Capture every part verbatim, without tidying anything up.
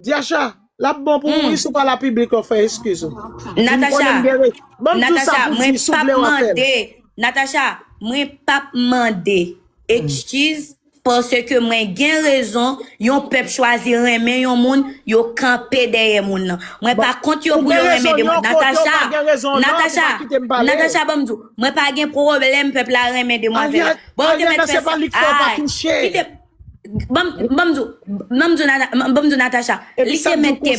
Diacha, l ap bon pou ou, wi, si w pa la piblik, w fè eskiz ou. Natacha, Natacha, mwen p ap mande, Natacha, mwen p ap mande eskiz paske mwen gen rezon, yon pèp chwazi renmen yon moun, yo kanpe dèyè moun nan. Mwen pa kont yo pou yo renmen de moun. Natacha, Natacha, Natacha, ban m di w, mwen pa gen pwoblèm pèp la renmen demwazèl. Bon, yo te mèt fè sa. Kite, ban m di w, ban m di w, Natacha, li te mèt te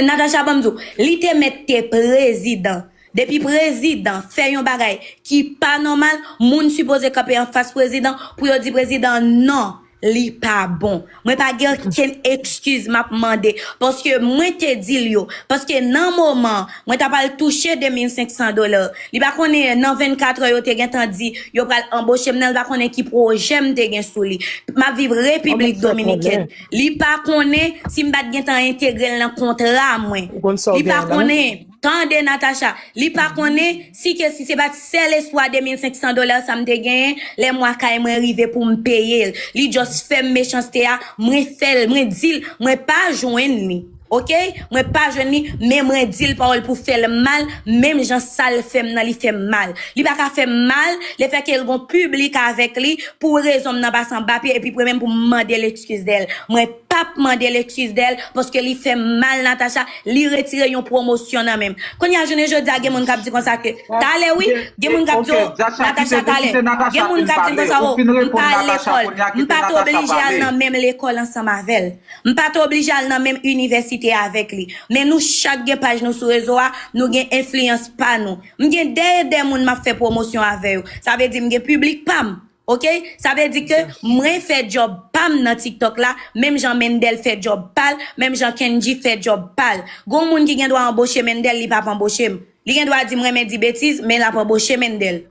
Natacha, ban m di w, li te mèt te prezidan. Depi prezidan fè yon bagay ki pa nòmal, moun sipoze kanpe anfas prezidan pou yo di prezidan non, li pa bon. Mwen pa gen okenn eskiz m ap mande, paske mwen te di l yo, paske nan moman mwen t ap al touche de mil senk san dola, li pa konnen nan vennkat è yo te gentan di yo pral anboche m nan, li pa konnen ki pwojè m te gen sou li. M ap viv Repiblik Dominikèn. Li pa konnen si m pa t gentan entegre l nan kontra mwen. Li pa konnen. Tande, Natacha. Li pa konnen si ke si se pa t sèl espwa de mil senk san dola sa m te genyen, lè mwa kay mwen rive pou m peye l. Li just fè m mechanste a, mwen fè l, mwen di l, mwen pa jwenn li. Oke? Mwen pa jwenn li, men mwen di l pawòl pou fè l mal, menm jan sa l fè m nan, li fè m mal. Li pa ka fè m mal, lefètke l gon piblik avèk li, pou rezon m nan pase anba pye, epi pou menm pou m mande l eskiz dèyè l. Mwen p ap mande l eskiz dèyè l, paske li fè m mal, Natacha, li retire yon pwomosyon nan men m. Kounye a, jounen jodi a, gen moun k ap di konsa ke, talè wi, gen moun k ap di, o, Natacha, talè. Gen moun k ap di konsa, o, m pa al lekòl, m pa t oblije al nan menm lekòl ansanm avè l. M pa t oblije al nan menm inivèsite avèk li. Men nou chak gen paj nou sou rezo a, nou gen enfliyans pa nou. M gen de, de moun m ap fè pwomosyon avè yo. Sa vle di m gen piblik pa m. Oke? Sa vle di ke mwen fè djòb pa m nan TikTok la, menm jan Mendel fè djòb pa l, menm jan Kendji fè djòb pa l. Gon moun ki gen dwa anboche Mendel, li p ap anboche m. Li gen dwa di m renmen di betiz, men l ap anboche Mendel.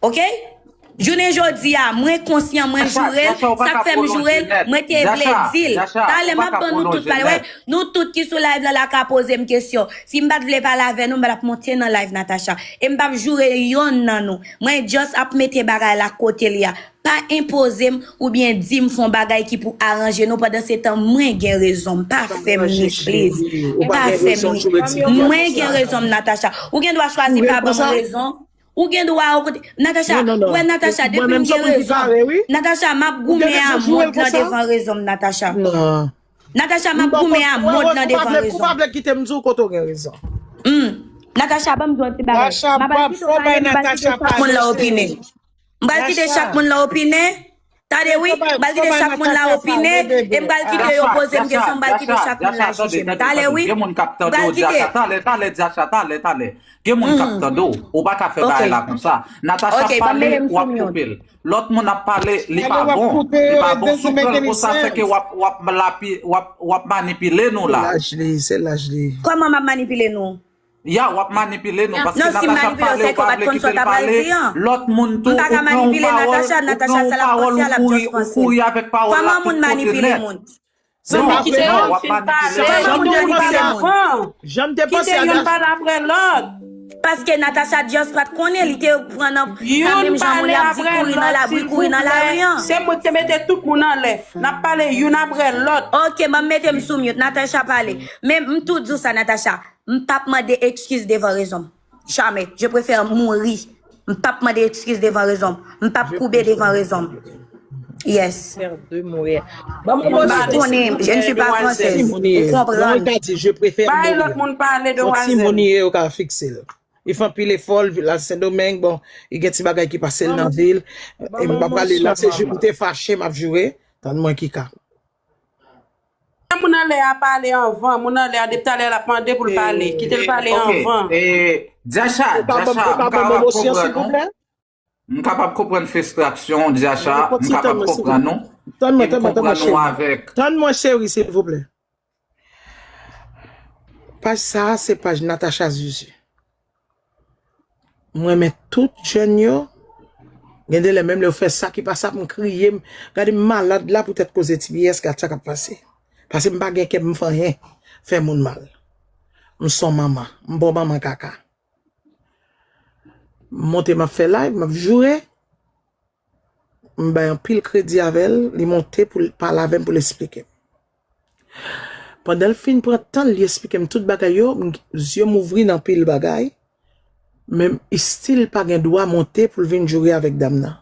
Oke? Jounen jodi a, mwen konsyan, mwen joure l. Sa k fè m joure l, mwen te vle di l. Talè, m ap ban nou tout pale. Wè, nou tout ki sou live la, la ka poze m kesyon. Si m pa t vle pale avè nou, m pa t ap monte nan live, Natacha. E m p ap joure yonn nan nou. Mwen just ap mete bagay la kote li a. Pa enpoze m oubyen di m fè yon bagay ki pou aranje nou, pandansetan mwen gen rezon m. Pa fè m ni, please. Pa fè m ni. Mwen gen rezon m, Natacha. Ou gen dwa chwazi pa ban mwen rezon. Ou gen dwa, ou kote, Natacha, ou wè, Natacha, depi m gen rezon, Natacha, m ap goumen a mond lan devan rezon m, Natacha. Natacha, m ap goumen a mond lan devan rezon. Ou pa vle kite m di w kote w gen rezon. Natacha, ban m di w yon ti bagay. M ap kite w pale, m ap kite chak moun la opine. M pral kite chak moun la opine. Tande wi, m pral kite chak moun la opine, e m pral kite yo poze m kesyon, m pral kite chak moun la jije m. Tande wi, m pral kite. Talè, talè, Diacha, talè, talè, Diacha, talè, talè. Gen moun k ap tande w, ou pa ka fè bagay la konsa. Natacha pale, w ap koupe l. Lòt moun ap pale, li pa bon. Li pa bon. Si w pran l konsa, se ke w ap, w ap lapi-, w ap, w ap manipile nou la. Se laj li, se laj li. Kòman m ap manipile nou? Ya, w ap manipile nou, paske Natacha ap pale, ou pa vle kite l pale. Lòt moun tou, ou pran yon pawòl, ou pran yon pawòl, ou kouri, ou kouri avèk pawòl la tout kote nèt. Non, w ap manipile. Jan m te panse a, jan m te panse a, jan m te panse a, paske Natacha just pa t konnen, li te pran nan sa menm jan moun y ap di kouri nan labri, kouri nan lari an. Se mwen ki te mete tout moun anlè. N ap pale youn apre lòt. Ok, ban m mete m sou mute. Natacha pale. Men m tou di w sa, Natacha. M p ap mande ekskiz devan rezon m. Jamè. Je préfère mouri. M p ap mande ekskiz devan rezon m. M p ap koube devan rezon m. Yes. Ou pa konnen, je ne suis pas française. Ou konprann. Bay lòt moun pale, demwazèl. Li fè anpil efò, li al Sendomeng, bon, li gen ti bagay ki pase l nan vi l. E m pa prale la, se jou m te fache, m ap joure. Tann mwen ki ka. Moun anlè a pale anvan, moun anlè a depi talè l ap mande pou l pale. Kite l pale anvan. Diacha, Diacha, m kapab konprann ou. M kapab konprann fristrasyon w, Diacha, m kapab konprann ou. E m konprann ou avèk. Tann mwen, cheri, silvouplè. Paj sa a, se paj Natacha Zuzu. M renmen tout jèn yo. Gen de lè, menm lè yo fè sa ki pa sa, m kriye, m, gade m malad la poutèt koze T B S, gad sa k ap pase. Paske m pa gen kè pou m fè anyen, fè moun mal. M s on manman, m p on manman kaka. M monte, m ap fè live, m ap joure. M bay anpil kredi avè l, li monte pou l pale avè m, pou l esplike m. Pandan l fin pran tan l, li esplike m tout bagay yo, m, zye m ouvri nan pil bagay, men m still pa gen dwa monte pou l vin joure avèk dam nan.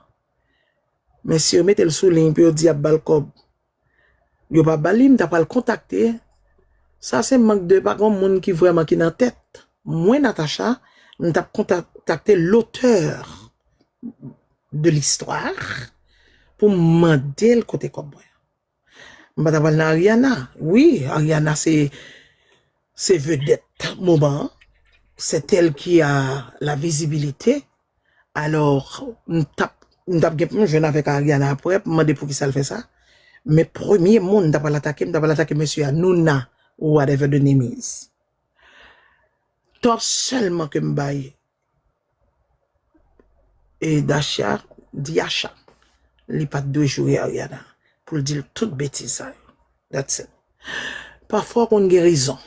Men si yo mete l sou liy pou yo di y ap ba l kòb, yo pa ba li, m ta pral kontakte. Sa se mank de, pa gen moun ki vrèman ki nan tèt. Mwen, Natacha, m t ap kontakte l'auteur de l'histoire pou m mande l kote kòb mwen. M pa ta pral nan Ariana. Wi, Ariana se, se vedèt moman an. C'est elle qui a la visibilité. Alò, m t ap, m t ap gen pou m jwenn avèk Ariana apre, pou m mande poukisa l fè sa. Men premye moun m ta pral atake, m ta pral atake mesye a, Nouna, ou whatever the name is. Tò sèlman ke m bay e Dacha, Diacha, li pa t dwe joure Ariana pou l di l tout betiz sa yo. That's it. Pafwa w konn gen rezon.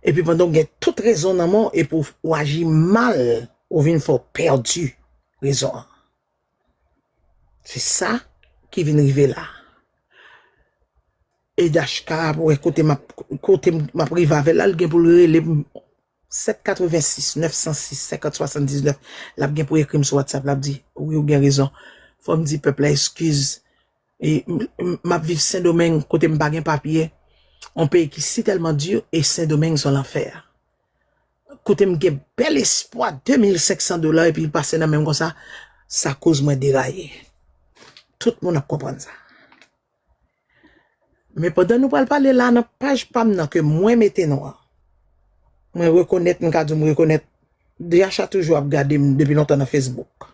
Epi pandan w gen tout rezon nan men w, epi w aji mal, ou vin fè w pèdi rezon an. Se sa ki vin rive la. E Dachka ap wè kote m ap, kote m ap rive avè l la, l gen pou l rele m sèt katrevensis nèf san sis senkant swasanndiznèf. L ap gen pou ekri m sou WhatsApp, l ap di, wi, ou gen rezon. Fò m di pèp la eskiz. E m, m, m ap viv Sendomeng, kote m pa gen papye. Yon peyi ki si tèlman di, e Sendomeng se yon lanfè. Kote m gen bèl espwa, de mil senk san dola, epi l pase nan men m konsa, sa koz mwen deraye. Tout moun ap konprann sa. Men pandan nou pral pale la nan paj pa m nan ke mwen mete nou an, mwen rekonèt, m ka di w m rekonèt, Diacha toujou ap gade m depi lontan nan Facebook.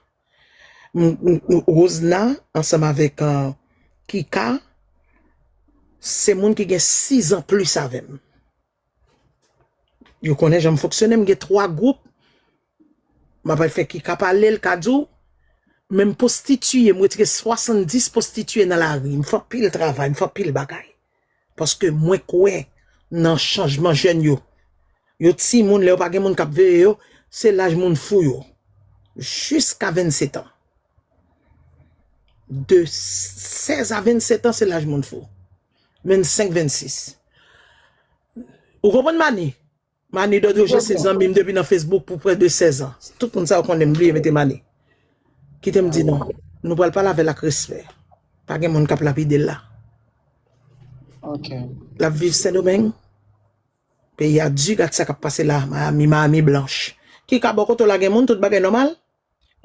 M, m, m, Rosna, ansanm avèk, euh, Kika, se moun ki gen sis an plis avè m. Yo konnen jan m fonksyone, m gen twa gwoup. M ap fè Kika pale, l ka di w, men m pwostitiye, m retire swasanndis pwostitiye nan lari. M fè anpil travay, m fè anpil bagay. Paske mwen kwè nan chanjman jèn yo. Yo timoun, lè yo pa gen moun k ap veye yo, se laj moun fou yo. Jiska vennset an. De sèz a vennset an, se laj moun fou. Vennsenk, vennsis. Ou konprann, Mani? Mani Dòdwoje se zanmi m depi nan Facebook pou près de sèz an. Tout moun sa yo konnen m bliye mete Mani. Kite m di nou, nou pral pale avè l ak respè. Pa gen moun k ap lapide l la. Ok. L ap viv Sendomeng. Peyi a di, gad sa k ap pase la, Miami, Miami blanch. Kika, bò kote w la gen moun, tout bagay nòmal?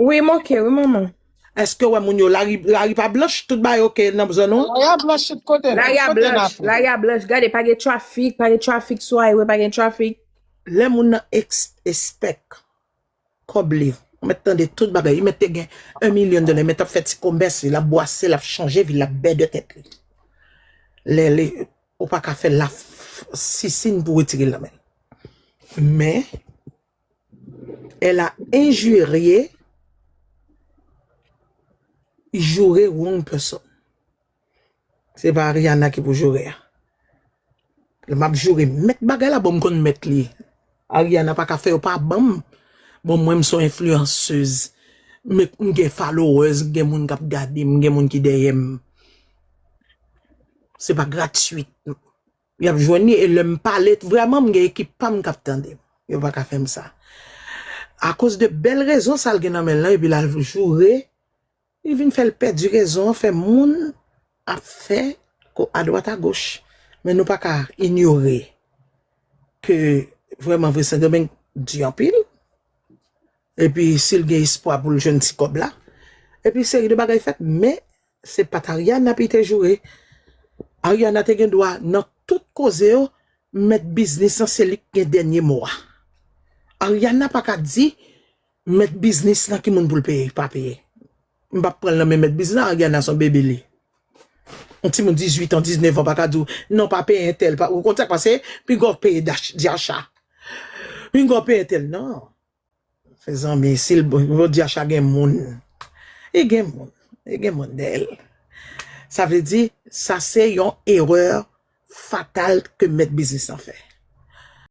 Wi, m oke, wi, manman. Èske w wè moun yo, lari, lari pa blanch, tout bagay oke nan zòn ou? Lari a blanch tout kote. Lari a blanch, lari a blanch. Gade, pa gen trafik, pa gen trafik sou highway, pa gen trafik. Lè moun nan eks, espèk kòb li, ou mèt tande tout bagay. Li mèt te gen yon milyon dola, li mèt ap fè ti komès li, l ap bwase, l ap chanje vi, l ap bèdè tèt li. Lè li, ou pa ka fè l la sisin pou retire l nan men l. Men, elle a injurié, joure wrong person. Se pa Ariana ki pou joure a. Lè m ap joure mèt bagay la, bon, m konn mèt li. Ariana pa ka fè yo pa ban m. Bon, mwen, m se yon enfliyansez. Men m gen followers, m gen moun k ap gade m, m gen moun ki dèyè m. Se pa gratwit. Y ap jwenn li, e lè m pale, vrèman, m gen ekip pa m k ap tande m. Yo pa ka fè m sa. Akoz de bèl rezon sa l gen nan men l lan, epi l al joure, li vin fè l pèdi rezon an, fè moun ap fè ko adwat agoch. Men nou pa ka inyore ke vrèman vre Sendomeng di anpil. Epi si l gen espwa pou l jwenn ti kòb la. Epi seri de bagay fèt, men se pa t Ariana pou l te joure. Ariana te gen dwa nan tout koze yo, mèt biznis lan se li k gen dènye mo a. Ariana pa ka di mèt biznis lan ki moun pou l peye, pa peye. M p ap pran l nan men mèt biznis lan, Ariana se yon bebe li. Yon timoun dizuit an, diznèf an pa ka di w, non, pa peye entèl, pa, ou konn sa k pase, pinga w peye Diacha. Pinga w peye entèl, non. Mezanmi, si l, bon, Diacha gen moun. Li gen moun. Li gen moun dèyè l. Sa vle di, sa se yon erè fatal ke mèt biznis lan fè.